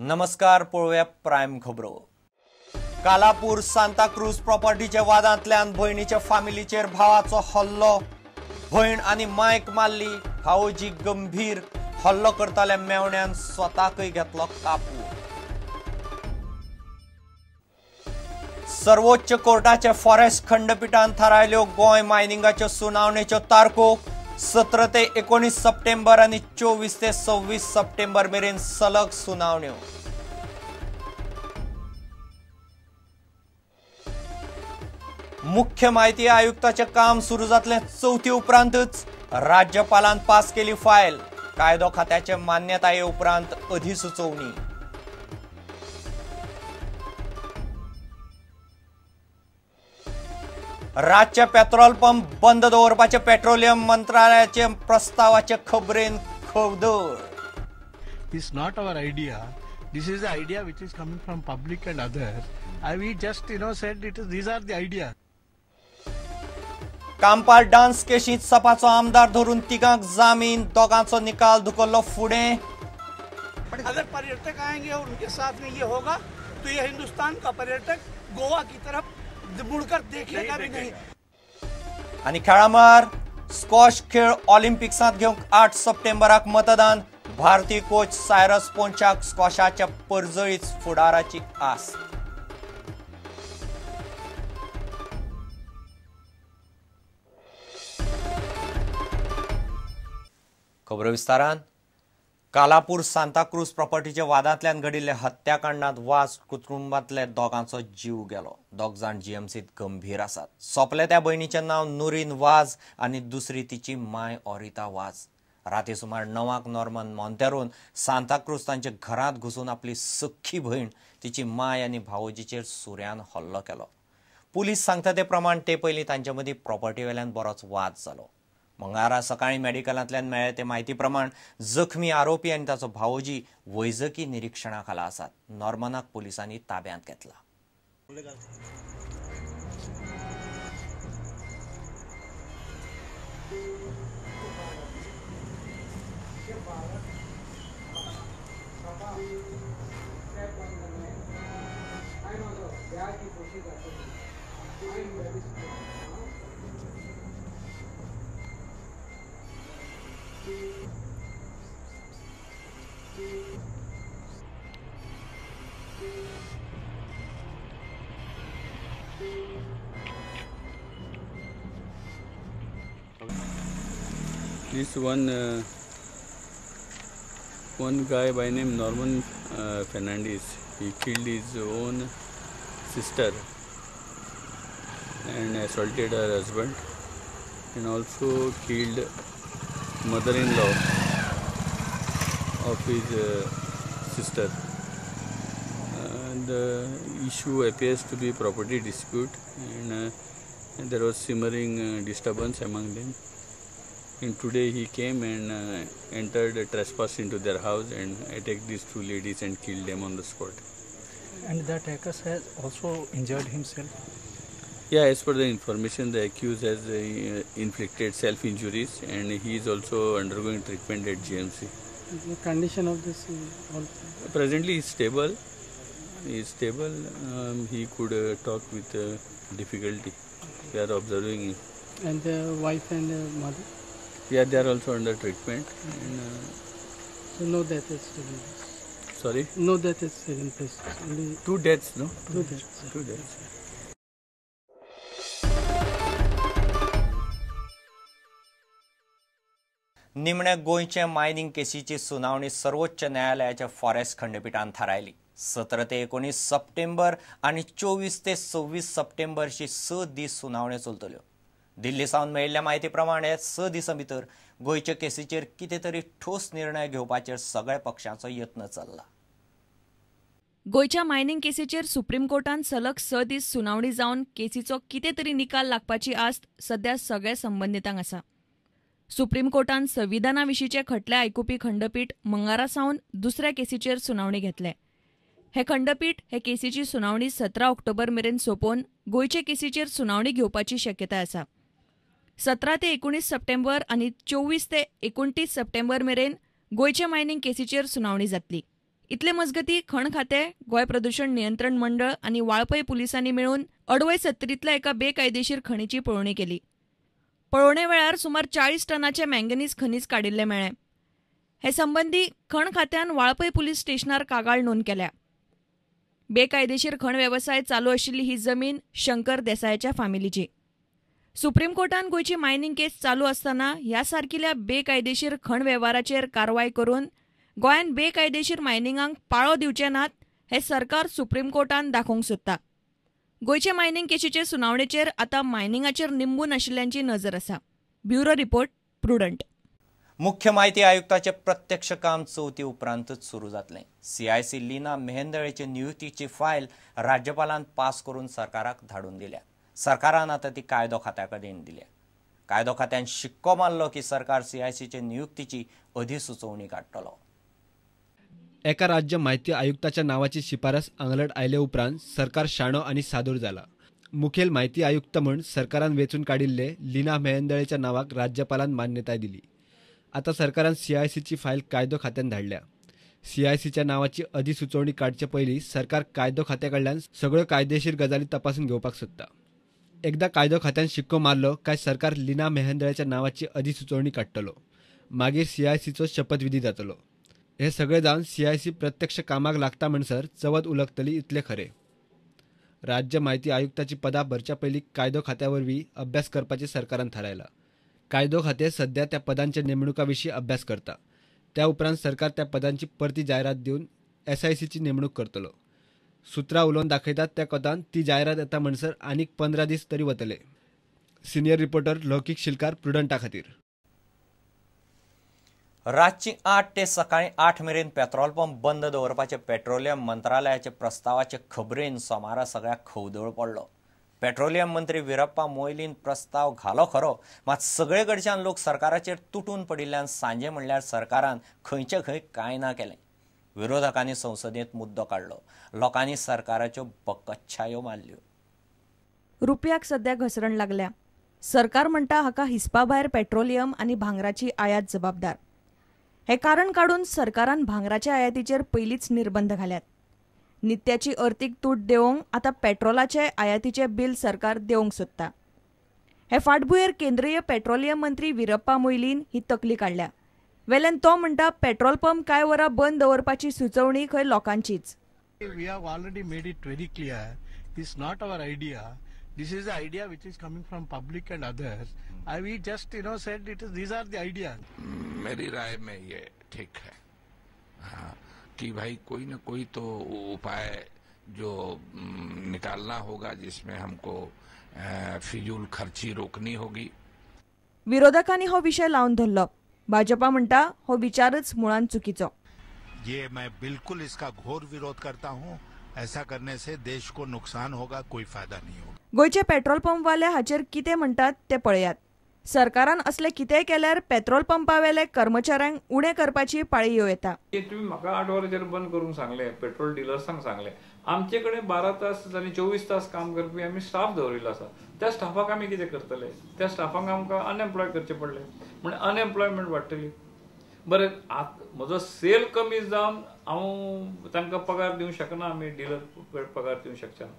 नमस्कार, पळोवया प्रायम खबरो. कालापूर सांताक्रूज प्रॉपर्टीच्या वादांतल्यान भयणीच्या फामिलीचेर भावाचो हल्लो. भयण आनी मायक मारली, भावोजी गंभीर. हल्लो करताल्या मेवण्यान स्वताकय घेतलो कापू. सर्वोच्च कोर्टाच्या फॉरेस्ट खंडपीठान थारायल्यो गोंय मायनिंगाच्यो सुनावणेच्यो तारखो. 17 ते 19 सप्टेंबर आनी 24 ते 26 सप्टेंबर मेरेन सलग सुनावण्यो. मुख्य माहिती आयुक्ताचें काम सुरू जातलें चवथी उपरांतच. राज्यपालान पास केली फायल. कायदो खात्याचे मान्यताये उपरांत अधिसुचोवणी. रातचे पेट्रोल पंप बंद दवरपाचे पेट्रोलियम मंत्रालयाचे प्रस्तावाचे खबरेन खवदळ. This not our idea. This is the idea which is coming from public and others. We just said it is, these are the ideas. Campal dance केशीत सपाचो आमदार धरून तिगांक जामीन, दोगांचो निकाल धुकल्लो फुडें. अगर पर्यटक आएंगे और उनके साथ में ये होगा तो ये हिंदुस्तान का पर्यटक गोवा की तरफ मुड़कर देखेगा भी नहीं. आनी खेळामळार स्क्वॉश खेळ ऑलिम्पिक्सांत घेवंक 8 सप्टेंबराक मतदान. भारतीय कोच सायरस पोंचाक स्क्वॉशाच्या परजळीत फुडाराची आस. खबरो विस्तारान. कालापूर सांताक्रूज प्रॉपर्टीच्या वादांतल्यान घडिल्ल्या हत्याकांडात वाज कुटुंबांतल्या दोगांचो जीव गेलो. दोग जाण जीएमसीत गंभीर आसात. सोंपले त्या भयणीचें नांव नुरीन वाज आनी दुसरी तिची माय ओरिता वाज. राती सुमार 9 नॉर्मन मोंतेरोन सांताक्रूज तांच्या घरांत घुसून आपली सख्खी भयण, तिची माय आनी भावोजीचेर सुऱ्यान हल्लो केलो. पुलीस सांगता ते प्रमाण ते पयलीं तांचे मदीं प्रॉपर्टी वेल्यान बरोच वाद जालो. मंगळारा सकाळी मेडिकलांतल्यान मेळ्ळे ते म्हायती प्रमाण जखमी आरोपी आनी ताचो भावोजी वैजकी निरीक्षणा खाला आसात. नॉर्मनाक पुलिसांनी ताब्यांत घेतला. This one guy by name Norman Fernandez, he killed his own sister and assaulted her husband and also killed mother-in-law of his sister. The issue appears to be property dispute and there was simmering disturbance among them. And today he came and entered a trespass into their house and attacked these two ladies and killed them on the spot. And the attacker has also injured himself? Yeah, as per the information, the accused has inflicted self-injuries and he is also undergoing treatment at GMC. The condition of this? Presently he is stable. He is stable. He could talk with difficulty. We are observing him. And the wife and the mother? Yeah, they are also under treatment. And, so no death is taken place? Sorry? No death is taken place. Only 2 deaths, no? 2 deaths. 2 deaths. निमणे गोंयचे mining केसीची सुनावणी सर्वोच्च न्यायालयाच्या forest खंडपीठान थारायली. 17 ते 19 सप्टेंबर आनी 24 ते 26 सप्टेंबरची 6 दीस सुनावण्यो चलतल्यो. दिल्ली सावन मेळिल्ल्या म्हायती प्रमाण 6 दिसां भितर गोंयचे केसीचेर कितें तरी ठोस निर्णय घेवपाचेर सगळ्या पक्षांचो यत्न चल्ला. गोंयच्या मायनिंग केसीचेर सुप्रीम कोर्टान सलग 6 दीस सुनावणी जावन केसीचो कितें तरी निकाल लागपाची आस्त सध्या सगळ्या संबंदितांक आसा. सुप्रीम कोर्टान संविधाना विशींचे खटले आयकुपी खंडपीठ मंगळारा सावन दुसऱ्या केसीचेर सुनावणी घेतले. हे खंडपीठ हे केसीची सुनावणी 17 ऑक्टोबर मेरेन सोंपोवन गोंयचे केसीचेर सुनावणी घेवपाची शक्यताय आसा. 17 ते 19 सप्टेंबर आनी 24 ते 29 सप्टेंबर मेरेन गोंयचे मायनिंग केसीचेर सुनावणी जातली. इतले मजगती खण खातें, गोंय प्रदूषण नियंत्रण मंडळ आनी वाळपय पुलिसांनी मेळून अडवय सत्तरींतल्या एका बेकायदेशीर खणीची पळोवणी केली. पळोवणे वेळार सुमार 40 टनाचे मँगनीज खनीज काडिल्लें मेळ्ळें. हे संबंदी खण खात्यान वाळपय पुलीस स्टेशनार कागाळ नोंद केल्या. बेकायदेशीर खण वेवसाय चालू आशिल्ली ही जमीन शंकर देसायाच्या फामिलीची. सुप्रीम कोर्टान गोंयची मायनिंग केस चालू आसतना ह्या सारकिल्या बेकायदेशीर खण वेव्हाराचेर कारवाय करून गोंयांत बेकायदेशीर मायनिंगांक पाळो दिवचे नात हें सरकार सुप्रीम कोर्टान दाखोवंक सोदता. गोंयचे मायनिंग केशीचे सुनावणेचेर आतां मायनिंगाचेर निंबून आशिल्ल्यांची नजर आसा. Bureau report, Prudent. मुख्य माहिती आयुक्ताचे प्रत्यक्ष काम चवथी उपरांतच सुरू जातलें. सीआयसी लीना मेहेंदळेचे नियुक्तीची फायल राज्यपालान पास करून सरकाराक धाडून दिल्या. सरकारान आतां ती कायदो खात्या कडेन दिल्या. कायदो खात्यान शिक्को मारलो की सरकार सीआयसीचे नियुक्तीची अधिसुचोवणी काडटलो. एका राज्य माहिती आयुक्ताच्या नावाची शिफारस आंगलट आयले उपरांत सरकार शाणो आनी सादूर जाला. मुखेल माहिती आयुक्त म्हूण सरकारान वेंचून काडिल्ले लीना मेहेंदळेच्या नावाक राज्यपालान मान्यताय दिली. आतां सरकारान सीआयसीची फायल कायदो खात्यान धाडल्या. सीआयसीच्या नावाची अधिसुचोवणी काडचे पयलीं सरकार कायदो खात्या कडल्यान सगळ्यो कायदेशीर गजाली तपासून घेवपाक सोदता. एकदा कायदो खात्यान शिक्को मारलो काय सरकार लीना मेहेंदळेच्या नावाची अधिसुचोवणी काडटलो. मागीर सीआयसीचो शपथविधी जातलो. हे सगळे जावन सीआयसी प्रत्यक्ष कामाक लागता म्हणसर चवथ उलगतली इतले खरे. राज्य माहिती आयुक्ताची पदां भरच्या पयलीं कायदो खात्या वरवीं अभ्यास करपाचें सरकारान थारायला. कायदो खातें सध्या त्या पदांच्या नेमणुका विशीं अभ्यास करता. त्या उपरांत सरकार त्या पदांची परती जायरात दिवन एसआयसीची नेमणूक करतलो. सुत्रां उलोवन दाखयतात त्या कोतान ती जायरात येता म्हणसर आनीक 15 दीस तरी वतले. सिनियर रिपोर्टर लौकीक शिलकार, प्रुडंटा खातीर. रातची 8 ते सकाळी 8 मेरेन पेट्रोल पंप बंद दवरपाचे पेट्रोलियम मंत्रालयाचे प्रस्तावाचे खबरेन सोमारा सगळ्याक खवदळ पडलो. पेट्रोलियम मंत्री वीरप्पा मोयलीन प्रस्ताव घालो खरो, मात सगळे कडच्यान लोक सरकाराचेर तुटून पडिल्ल्यान सांजे म्हणल्यार सरकारान खंयचे खंय कांय ना केलें. विरोधकांनी संसदेंत मुद्दो काडलो. लोकांनी सरकाराच्यो बकच्छायो मारल्यो. रुपयाक सध्या घसरण लागल्या. सरकार म्हणटा हाका हिसपा भायर पेट्रोलियम आनी भांगराची आयात जबाबदार. हे कारण काडून सरकारान भांगराच्या आयातीचेर पयलींच निर्बंध घाल्यात. नित्याची अर्थीक तूट देंवोवंक आतां पेट्रोलाचे आयातीचे बिल सरकार देंवोवंक सोदता. हे फाटभुंयेर केंद्रीय पेट्रोलियम मंत्री वीरप्पा मोयलीन ही तकली काडल्या. वेल्यान तो म्हणटा पेट्रोल पंप कांय वरां बंद दवरपाची सुचोवणी खंय लोकांचीच. We have already made it very clear, it's not our idea. This is the idea which is coming from public and others. We just said it is, these are the ideas. मेरी राय में ये ठीक है, हाँ, कि भाई कोई न कोई तो उपाय जो निकालना होगा जिसमें हमको फिजूल खर्ची रोकनी होगी. विरोधकांनी हो विषय लावन धरलो. भाजपा म्हणटा हो विचारच मुळान चुकीचो. ये मैं बिल्कुल इसका घोर विरोध करता हूँ. ऐसा करने से देश को नुकसान होगा, कोई फायदा नहीं होगा. गोंयचे पेट्रोल पंपवाले हाचेर कितें म्हणटात ते पळयात. सरकारान असले कितेंय केल्यार पेट्रोल पंपावेले कर्मचाऱ्यांक उणें करपाची पाळी येवं येता. तुमी म्हाका 8 वरांचेर बंद करूंक सांगलें, पेट्रोल डिलर्सांक सांगलें. आमचे कडेन 12 तास आनी 24 तास काम करपी आमी स्टाफ दवरिल्लो आसा. त्या स्टाफाक आमी कितें करतले? त्या स्टाफांक आमकां अनएम्प्लॉय करचें पडलें, म्हण अनएम्प्लॉयमेंट वाडटली. बरें, आतां म्हजो सेल कमी जावन हांव तांकां पगार दिवंक शकना, आमी डिलर पगार दिवंक शकचे ना.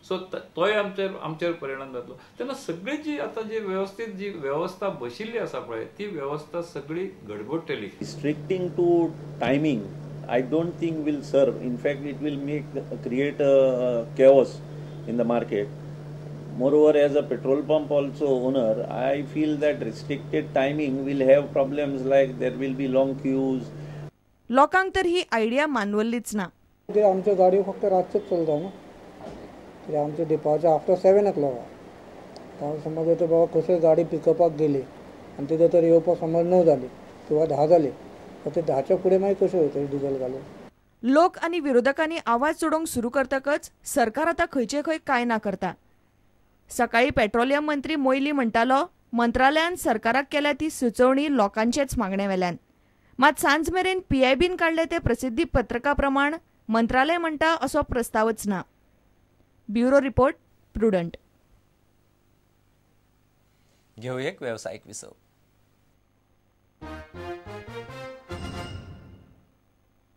सो तोय आमचेर परिणाम जातलो. तेन्ना सगळी जी आतां जी वेवस्थीत जी वेवस्था बशिल्ली आसा पळय, ती वेवस्था सगळी गडबडटली. Restricting to timing I don't think will serve. In fact it will make create a chaos in the market. Moreover, as a petrol pump also owner, I feel that restricted timing will have problems like there will be long queues. लोकांक तर ही idea मानवल्लीच ना. आमच्यो गाडयो फक्त रातच्योच चलता न्हू, कित्याक आमचें डिपार्चर आफ्टर 7 o'clock आहा. समज आतां बाबा कसोय गाडी पिकअपाक गेली आनी तिका तर येवपाक समज 9 जाली किंवा 10 जाली, तर ते 10च्या फुडें मागीर कशें वयतले डिझल घालून. लोक आनी विरोधकांनी आवाज चडोवंक सुरू करतकच सरकार आतां खंयचे खंय कांय ना करता. सकाळी पेट्रोलियम मंत्री मोयली म्हणटालो मंत्रालयान सरकाराक केल्या ती सुचोवणी लोकांचेच मागणे वेल्यान. मात सांज मेरेन पीआयबीन काडले ते प्रसिद्धी पत्रका प्रमाण मंत्रालय म्हणटा असो प्रस्तावच ना. Bureau report, prudent. घेऊ एक वेवसायीक विसव.